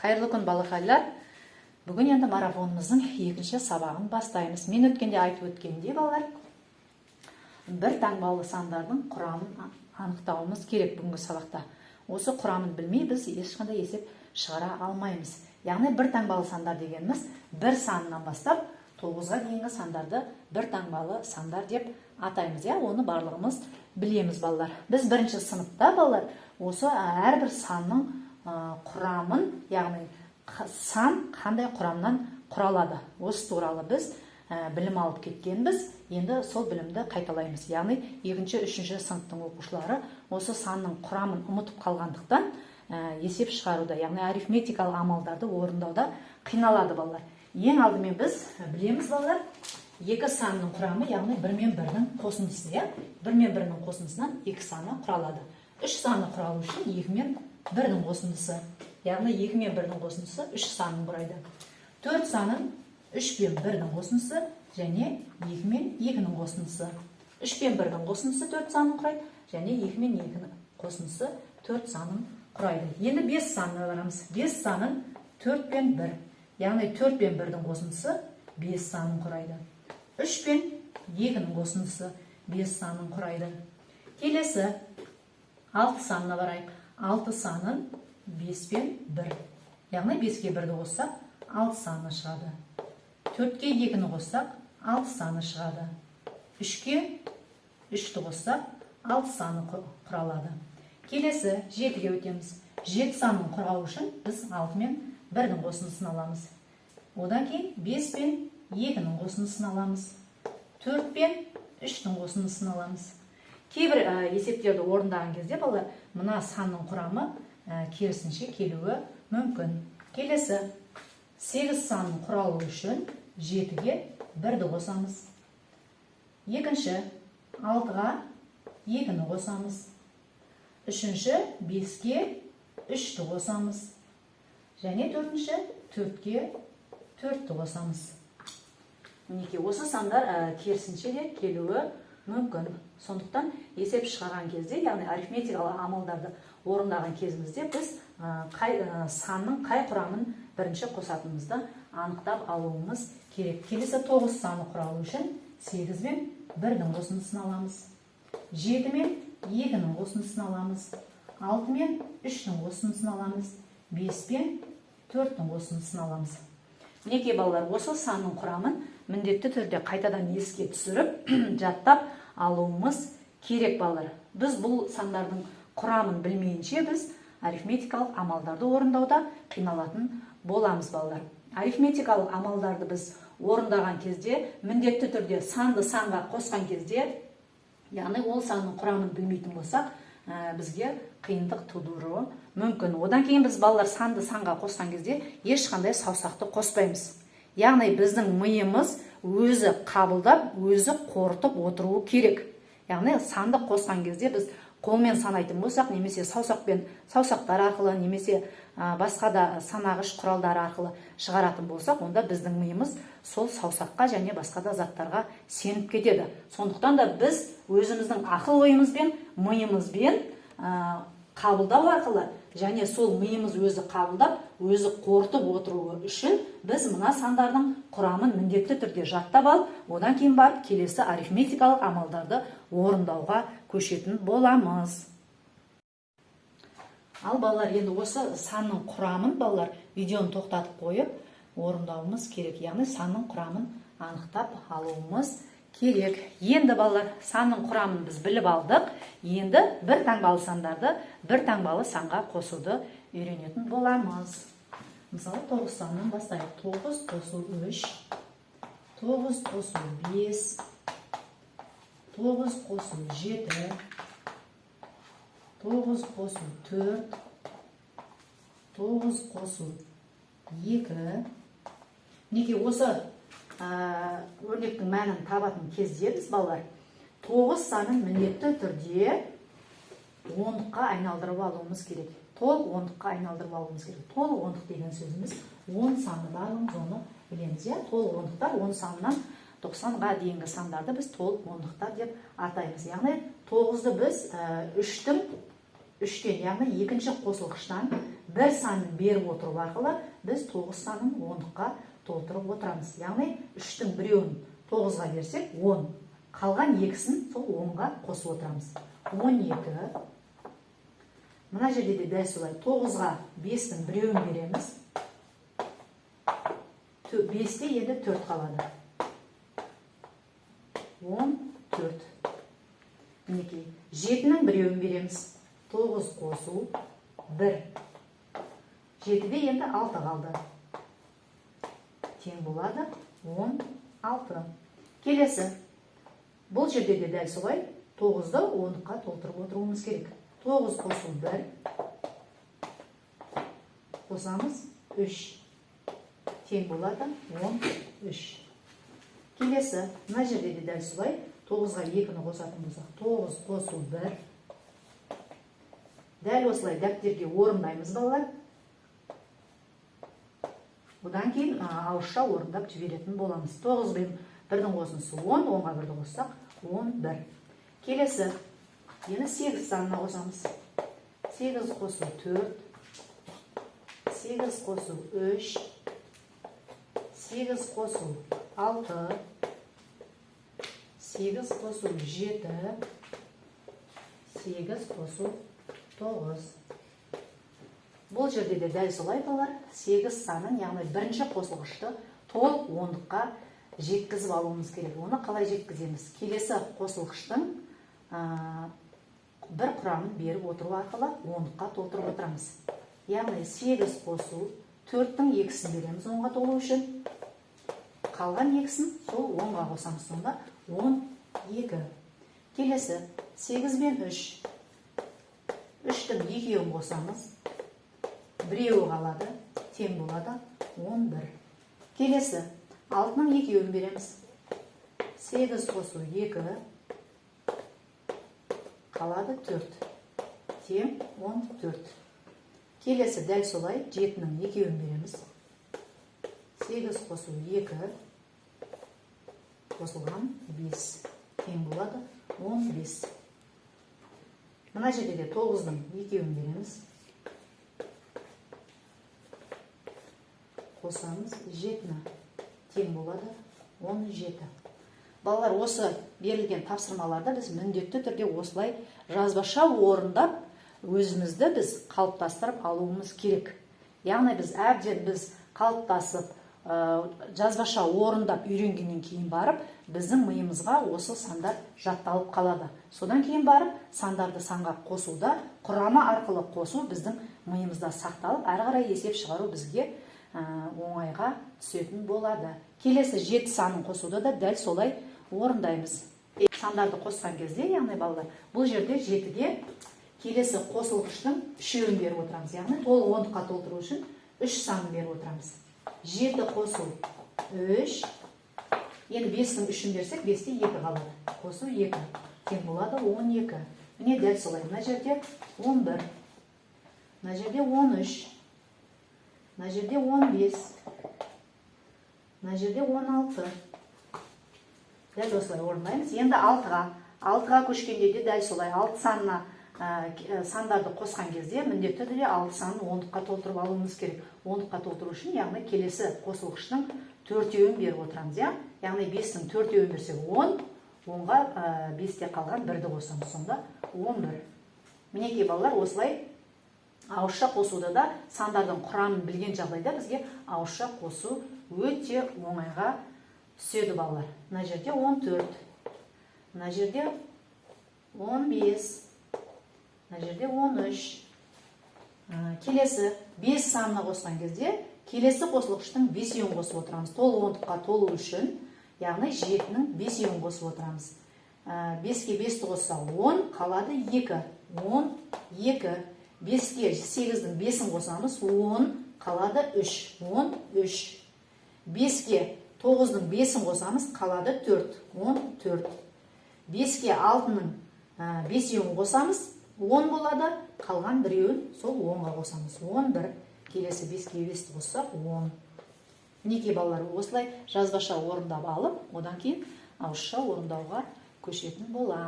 Қайырлы күн, балақайлар! Бүгін енді марафонымыздың екінші сабағын бастаймыз. Мен өткенде айтып өткендей, балалар, бір таңбалы сандардың құрамын анықтауымыз керек. Бүгінгі сабақта осы құрамын білмей, біз ешқандай есеп шығара алмаймыз. Яғни бір таңбалы сандар дегеніміз бір санынан бастап тоғызға дейінгі сандарды бір таңбалы сандар деп атаймыз, иә. Оны барлығымыз білеміз, балалар. Біз бірінші сыныпта, балалар, осы әрбір санның құрамын, яғни сан қандай құрамнан құралады, осы туралы біз білім алып кеткенбіз. Енді сол білімді қайталаймыз. Яғни екінші, үшінші сыныптың оқушылары осы санның құрамын ұмытып қалғандықтан, есеп шығаруда, яғни арифметикалық амалдарды орындауда қиналады, балалар. Ең алдымен біз білеміз, балалар, екі санның құрамы, яғни бір мен бірдің қосындысы, иә. Бір мен бірдің қосындысынан екі саны құралады. Үш саны құралу үшін екі мен бірдің қосындысы, яғни екі мен бірдің қосындысы үш санын құрайды. Төрт санын үш пен бірдің қосындысы және екі мен екінің қосындысы. Үш пен бірдің қосындысы төрт санын құрайды және екі мен екінің қосындысы төрт санын құрайды. Енді бес санына барамыз. Бес санын төрт пен бір, яғни төрт пен бірдің қосындысы бес санын құрайды. Үш пен екінің қосындысы бес санын құрайды. Келесі алты санына барайық. Алты санын бес пен бір, яғни беске бірді қоссақ, алты саны шығады. Төртке екіні қоссақ, алты саны шығады. Үшке үшті қоссақ, алты саны құралады. Келесі жетіге өтеміз. Жеті санын құрау үшін біз алты мен бірдің қосындысын аламыз. Одан кейін бес пен екінің қосындысын аламыз, төрт пен үштің қосындысын аламыз. Кейбір есептерді орындаған кезде, балалар, мына санның құрамы керісінше келуі мүмкін. Келесі сегіз санын құралу үшін жетіге бірді қосамыз. Екінші, алтыға екіні қосамыз. Үшінші, беске үшті қосамыз. Және төртінші, төртке төртті қосамыз. Мінекей, осы сандар керісінше де келуі мүмкін. Сондықтан есеп шығарған кезде, яғни арифметикалық амалдарды орындаған кезімізде, біз қай санның қай құрамын бірінші қосатынымызды анықтап алуымыз керек. Келесі тоғыз саны құралу үшін сегіз бен бірдің қосындысын аламыз, жеті мен екінің қосындысын аламыз, алты мен үштің қосындысын аламыз, бес пен төрттің қосындысын аламыз. Мінекей, балалар, осы санның құрамын міндетті түрде қайтадан еске түсіріп, жаттап алуымыз керек. Балалар, біз бұл сандардың құрамын білмейінше, біз арифметикалық амалдарды орындауда қиналатын боламыз. Балалар, арифметикалық амалдарды біз орындаған кезде, міндетті түрде санды санға қосқан кезде, яғни ол санның құрамын білмейтін болсақ, бізге қиындық тудыруы мүмкін. Одан кейін біз, балалар, санды санға қосқан кезде ешқандай саусақты қоспаймыз. Яғни біздің миымыз өзі қабылдап, өзі қорытып отыруы керек. Яғни санды қосқан кезде біз қолмен санайтын болсақ немесе саусақпен, саусақтар арқылы немесе басқа да санағыш құралдары арқылы шығаратын болсақ, онда біздің миымыз сол саусаққа және басқа да заттарға сеніп кетеді. Сондықтан да біз өзіміздің ақыл ойымызбен, миымызбен қабылдау арқылы және сол миымыз өзі қабылдап, өзі қорытып отыруы үшін біз мына сандардың құрамын міндетті түрде жаттап алып, одан кейін барып келесі арифметикалық амалдарды орындауға көшетін боламыз. Ал, балалар, енді осы санның құрамын, балалар, видеоны тоқтатып қойып орындауымыз керек. Яғни санның құрамын анықтап алуымыз керек. Енді, балалар, санның құрамын біз біліп алдық. Енді бір таңбалы сандарды бір таңбалы санға қосуды үйренетін боламыз. Мысалы, тоғыз санынан бастайық. Тоғыз қосу үш, тоғыз қосу бес, тоғыз қосу жеті, тоғыз қосу төрт, тоғыз қосу екі. Мінекей, осы өрнектің мәнін табатын кезде біз, балалар, тоғыз санын міндетті түрде ондыққа айналдырып алуымыз керек. Толық ондыққа айналдырып алуымыз керек. Толық ондық деген сөзіміз 10 саны, барлығымыз оны білеміз, иә. Толық ондықтар, 10 санынан 90-ға дейінгі сандарды біз толық ондықтар деп атаймыз. Яғни тоғызды біз үштің, үштен, яғни екінші қосылғыштан Бір санын беріп отыру арқылы біз 9 санын ондыққа толтырып отырамыз. Яғни 3-тің біреуін 9-ға берсек 10. Қалған екісін сол 10-ға қосып отырамыз. 12. Мына жерде де дәл солай 9-ға 5-тің біреуін береміз. 5-те енді 4 қалады. 14. Мінекей, 7-нің біреуін береміз. 9 қосу 1. 7-де енді 6 қалды. Тең болады 16. Келесі. Бұл жерде де дәл солай 9-ды ондыққа толтырып отыруымыз керек. 9 қосу 1. Қосамыз 3. Тең болады 13. Келесі, мына жерде де дәл солай 9-ға 2-ні қосатын болсақ, 9 қосу 1. Дәл осылай дәптерге орындаймыз, балалар. Бұдан кейін ауызша орындап жіберетін боламыз. 9 бен 1-дің қосындысы 10, 10-ға 1-ді қоссақ 11. Келесі, енді 8 санына қосамыз. 8 қосу 4, 8 қосу 3, 8 қосу 6, 8 қосу 7, 8 қосу 9. Бұл жерде де дәл солай, балалар, 8 санын, яғни бірінші қосылғышты толық ондыққа жеткізіп алуымыз керек. Оны қалай жеткіземіз? Келесі қосылғыштың бір құрамын беріп отыру арқылы ондыққа толтырып отырамыз. Яғни 8 қосу 4-тің екісін береміз онға толу үшін. Қалған екісін сол 10-ға қосамыз, сонда 12. Келесі 8 бен 3. 3-тің екеуін қосамыз. Біреуі қалады, тең болады 11. Келесі 6-ның екеуін береміз. 8 қосу 2 қалады 4. Тең 14. Келесі дәл солай 7-нің екеуін береміз. 8 қосу 2 қосылған 5 тең болады 15. Мына жерде де 9-дың екеуін береміз. Қосамыз 7-ні, тең болады 17. Балалар, осы берілген тапсырмаларды біз міндетті түрде осылай жазбаша орындап, өзімізді біз қалыптастырып алуымыз керек. Яғни біз әбден қалыптасып, жазбаша орындап үйренгеннен кейін барып, біздің миымызға осы сандар жатталып қалады. Содан кейін барып, сандарды санға қосуда, құрамы арқылы қосу біздің миымызда сақталып, әрі қарай есеп шығару бізге оңайға түсетін болады. Келесі 7 санын қосуда да дәл солай орындаймыз. Сандарды қосқан кезде, яғни балалар, бұл жерде 7-ге келесі қосылғыштың үшеуін беріп отырамыз. Яғни толық ондыққа толтыру үшін 3 санын беріп отырамыз. 7 қосу 3. Енді 5-тің 3-ін берсек, 5-те 2 қалады. Қосу 2. Тең болады 12. Міне дәл солай. Мына жерде 11. Мына жерде 13. Мына жерде 15. Мына жерде 16. Дәл осылай орындаймыз. Енді 6-ға. 6-ға көшкенде де дәл солай 6 санына сандарды қосқан кезде міндетті түрде 6 санын ондыққа толтырып алуымыз керек. Ондыққа толтыру үшін, яғни келесі қосылғыштың төртеуін беріп отырамыз, иә? Яғни 5-тің төртеуін берсек 10, 10-ға 5-те қалған 1-ді қосамыз, сонда 11. Мінекей балалар, осылай ауызша қосуда да сандардың құрамын білген жағдайда бізге ауызша қосу өте оңайға түседі, балалар. Мына жерде 14, мына жерде 15, мына жерде 13. Келесі 5 санына қосқан кезде келесі қосылғыштың 5-еуін қосып отырамыз. Толық ондыққа толу үшін, яғни 7-нің 5-еуін қосып отырамыз. 5-ке 5-ті қосса 10, қалады 2. 12. 5-ке 8-дің 5-ін қосамыз, 10, қалады 3. 13. 5-ке 9-дың 5-ін қосамыз, қалады 4. 14. 5-ке 6-ның 5-еуін қосамыз, 10 болады, қалған біреуін сол 10-ға қосамыз. 11. Келесі 5-ке 5-ті қоссақ 10. Мінекей балалар, осылай жазбаша орындап алып, одан кейін ауызша орындауға көшетін боламыз.